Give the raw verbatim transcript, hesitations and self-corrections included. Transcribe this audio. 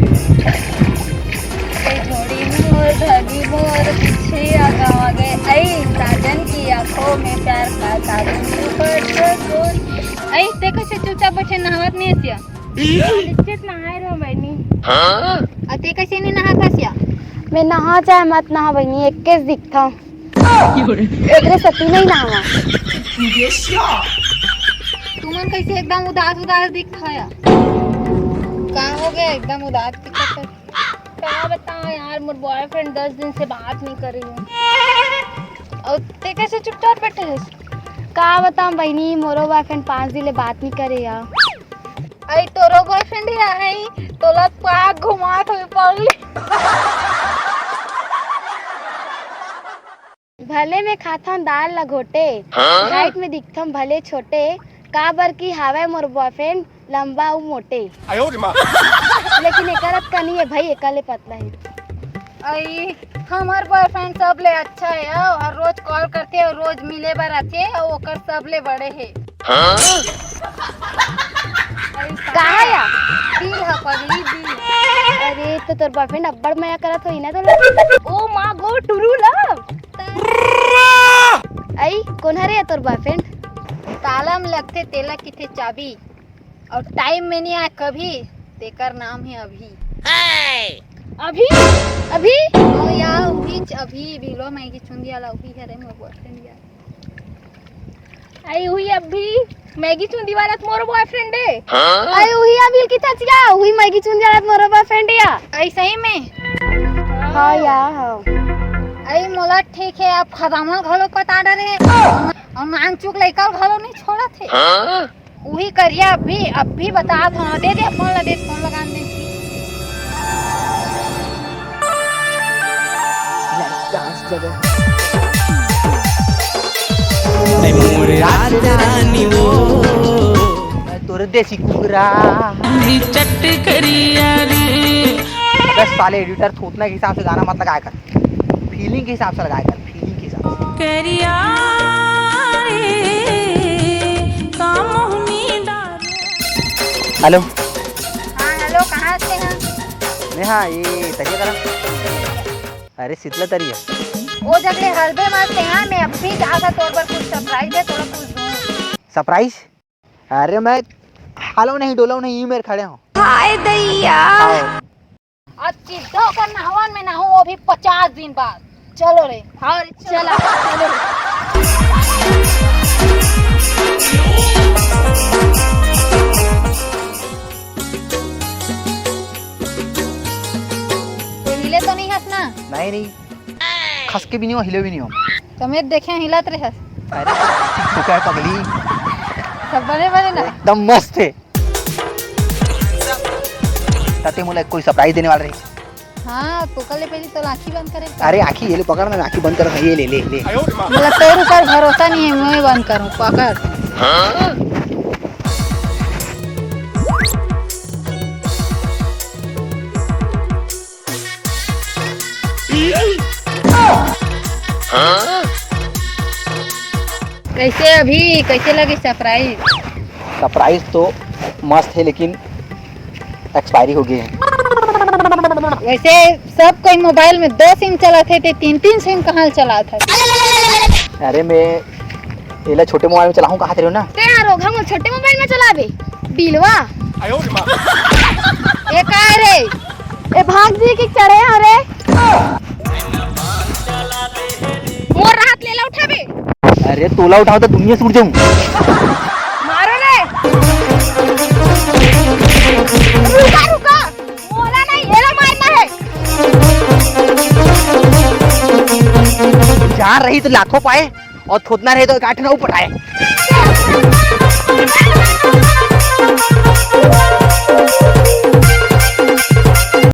ए छोड़ी मोर, धनी मोर, पीछे आगा आगे आई, साजन की आंखों में प्यार का साजन की ऊपर सुकून। आई, ते कैसे चुपचाप बैठे, नहावत नहीं हसिया? निश्चित नहाए रहो बहनी। हाँ? अते कैसे नहीं नहा खसिया? मैं नहा चाहे मत नहा बहनी, एक केस दिखता। एकरे सती नहीं नहावा। तुमन कैसे एकदम उदास उदास दिखत हया? का हो गया एकदम उदास दिखत है? का बताओ यार, मोर बॉयफ्रेंड दस दिन से बात नहीं कर रही हूँ। और ते कैसे चुपचाप बैठे है? का बताओ बहनी, मोरो बॉयफ्रेंड पाँच दिन ले बात नहीं करे यार। आई तोरो बॉयफ्रेंड ही आहे, तोला पाक घुमात होई पगली। भले मैं खाथन दाल ला घोटे, हाँ? हाइट में दिखथन भले छोटे, काबर की हावय मोर बॉयफ्रेंड लंबा अउ मोटे। आयो रे माँ। लेकिन एकर अतका नहीं है भाई, एकर ले पतला है। आई, हमर बॉयफ्रेंड सबले अच्छा है, अउ हर रोज कॉल करथे अउ रोज मिले बर आथे, अउ ओकर सबले बड़े है। हाँ? कहाँ या? दिल ह पगली, दिल। अरे, तो तोर बॉयफ्रेंड अब्बड़ मया करत होही ना तोला। ओ माँ गो, true love। आई, कोन हरे या तोर बॉयफ्रेंड? ताला में लगथे, तेला किथे चाबी। और टाइम में नहीं आए कभी, तेकर नाम है अभी। अभी? अभी? ओ या, उही च-, अभी बिलो मैगी चुंदी वाला उही हरे मोर बॉयफ्रेंड या। आई उही अभी मैगी चुंदी वाला त मोर बॉयफ्रेंड है। हाँ? आई उही अभी की थचिया, उही मैगी चुंदी वाला त मोर बॉयफ्रेंड या। आई सही में? हाँ या, हाँ। आई मोला ठीक है, आप खदामा घलो पता डरे और नानचुक लइका घलो नहीं छोड़त है। हाँ? उही करिया अभी, अभी बतात हंव। दे दे फोन ला, दे फोन लगा दे। डांस जगह। ए मोर राजधानी वो। मैं तोर देसी कुकरा। भी चट करिया रे। अबे साले एडिटर, थोथना के हिसाब से गाना मत लगाया कर, फीलिंग के हिसाब से लगाया कर, फीलिंग के हिसाब से। करिया रे, का मोहनी डारे। हेलो। हाँ, हेलो, कहाँ से हैं? मैं, हाँ, ये तरिया करा। अरे, शीतला तरिया। वो जगले हलबे मत से, हाँ, मैं अभी जाकर तोर पर कुछ सरप्राइज है, तोला कुछ दूँ। सरप्राइज? अरे, मैं हालो नहीं, डोलो नहीं, यूं मेर खड़े हंव। हाय दैया। हाँ। अब सीधा होकर नहवन में नहाऊं, वो भी पचास दिन बाद। चलो रे, हाँ रे, चला, चलो रे। ये हिले तो नहीं हंसना? नहीं, नहीं, खस के भी नहीं हो, हिले भी नहीं हो। तमें देखे हिलत रहे। अरे, तू क्या पगली? सब बने बने ना? एकदम मस्त है। ताते मोला कोई सरप्राइज देने वाला रही। हाँ, तो कल पहले तो आँखी बंद करे। अरे, आँखी ये ले पकड़ ना, आँखी बंद कर, ये ले, ले, ले। बोला, तोर ऊपर भरोसा नहीं है, मैं बंद करूँ, पकड़। कैसे अभी, कैसे लगे सरप्राइज? सरप्राइज तो मस्त है, लेकिन एक्सपायरी हो गई है। वैसे सब कोई मोबाइल में दो सिम चलाथे, ते तीन तीन सिम कहाँ चलाथे? अरे, मैं एला छोटे मोबाइल में चलाहूँ, कहा तेरे ना? ते यार, रोघा मोर छोटे मोबाइल में चलाबे, बिलवा। ए काय रे? ए भाग जी के चढ़े हो रे। मोर राहत ले ला उठाबे। अरे, तोला उठाओ तो दुनिया सूट जाऊं। मारो रे। रुका, रुका। मोला नहीं, एला मारना है। जहाँ रही तो लाखों पाए और थोथना रहे तो एक आठ नौ पटाए।